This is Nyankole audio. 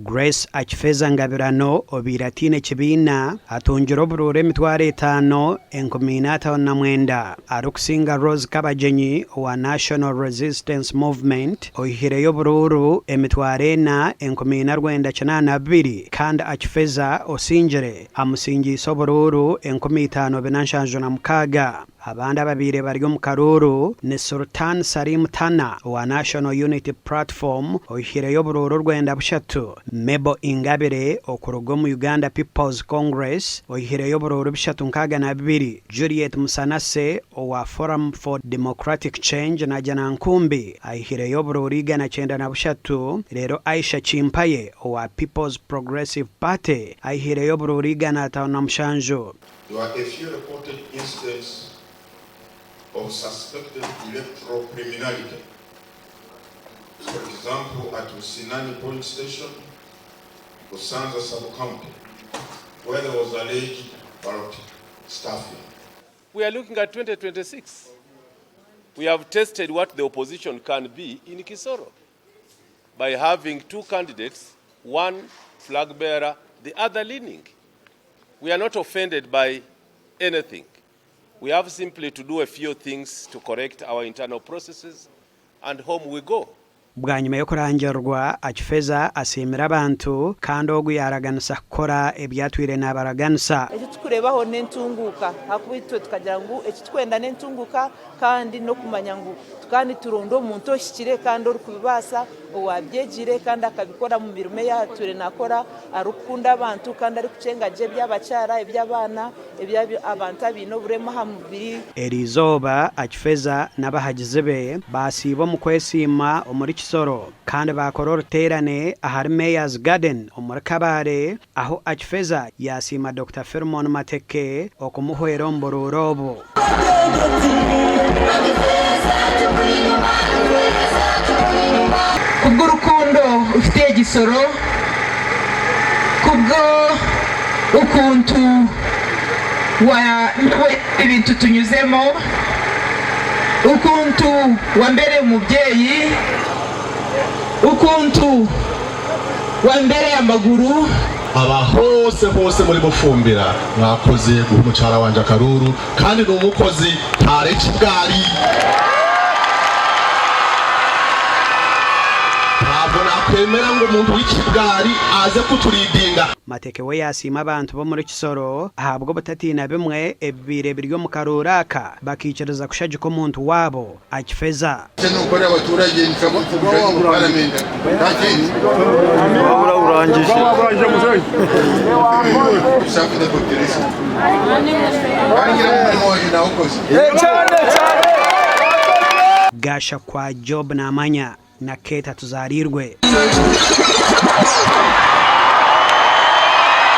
Grace Akifeza Ngabirano obaire ataine kibiina atungire oburuuru 54,059 arikusinga Rose Kabagyenyi owa National Resistance Movement oihireyo oburuuru 4,482 kandi Akifeza osingire amusingiise oburuuru 5,476. Abandi ababaire bari omu karuuru ni Sultan Salim Tana owa National Unity Platform oihireyo oburuuru 93, Mabel Ingabire okuruga omu Uganda People's Congress oihireyo oburuuru 362, Juliet Musanase owa Forum for Democratic Change Najjanankumbi aihireyo oburuuru 193 reero Aisha Chimpaye owa People's Progressive Party aihireyo oburuuru 157. There were a few reported incidents of suspected electoral criminality, for example at Businani polling station, Busanza sub-county, where there was alleged ballot stuffing. We are looking at 2026. We have tested what the opposition can be in Kisoro by having two candidates, one flag bearer, the other leaning. We are not offended by anything. We have simply to do a few things to correct our internal processes and home we go. Bwanyima y'okurangirirwa, Akifeza asiimire abantu kandi ogu yaaraganisa kukora ebi atwire naabaraganisa. Eki turikureebaho n'entunguuka ahakuba itwe tukagira ngu eki turikwenda n'entunguuka kandi n'okumanya ngu tukaba nituronda omuntu ohikire kandi orikubibaasa, owaabyegire kandi akabikora omu mirimo ei atwire naakora arikukunda abantu kandi arikukyenga gye eby'abakyara, eby'abaana, eby'abantu abaine oburema aha mubiri. Eri izooba Akifeza n'abahagizi be baasiiba omu kwesiima omuri Kisoro kandi baakora oruteerane ahari Mayor's Garden omuri Kabale ahu Akifeza yaasiima Dokita Philemon Mateke okumuhwera omu buruuru obu. Kubw'urukundo ufitiye Gisoro, kubwo ukuntu wa ebintu tunyuzemo, ukuntu wambereye umubyeyi, ukuntu wambereye amaguru. Aba hose hose muri Bufumbira mwakoze guha umukyara wangye akaruuru kandi ni omukozi tarekya ebwari. Ntabwo nakwemera ngu omuntu w'ekibwari aze kuturidinga. Mateke we yaasiima abantu b'omuri Kisoro ahabw'obutatiina bimwe ebibaire biri omu karuuru aka bakaikiriza kushagika omuntu waabo. Akifeza. Nokora abaturage mu paramenti nta kindi. Gashakwa Job Namanya na Kate Atuzaarirwe.